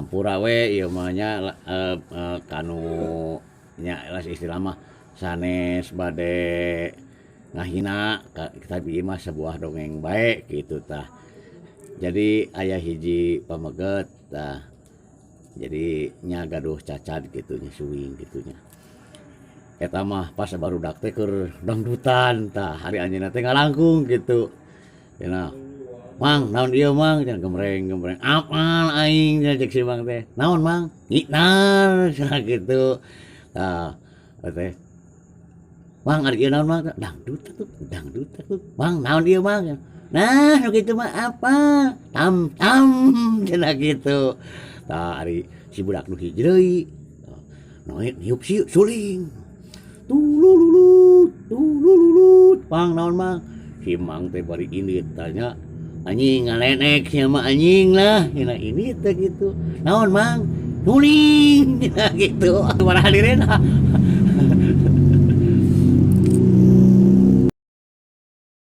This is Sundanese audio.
Hampura we ieu mah nya kanu nya lah istilah mah sanes bade ngahina tapi ieu mah sebuah dongeng bae kitu tah. Jadi aya hiji pameget tah, jadi nya gaduh cacat kitu nya, suwing kitu nya. Eta mah pas barudak teh keur dangdutan tah, ari anjeunna teh ngalangkung kitu. Cenah, "Mang, naon ieu, Mang?" Cenah, gemreng gemreng. "Apal aing," cenah cek si Mang teh. "Naon, Mang?" "Ngitar," cenah kitu. Tah teh, "Mang, ari ieu naon, Mang?" "Dangdut atuh, dangdut atuh." "Mang, naon ieu, Mang?" "Nah, nu kitu mah apa? Tam tam," cenah kitu. Tah, ari si budak nu hiji deui niup si suling. Tulululut, tulululut. "Mang, naon, Mang?" Si Mang teh bari indit tanya, "Anjing, ngalenek sia mah, anjing lah." Cenah ini teh gitu. "Naon, Mang?" "Suling," cenah gitu. Para hadirin.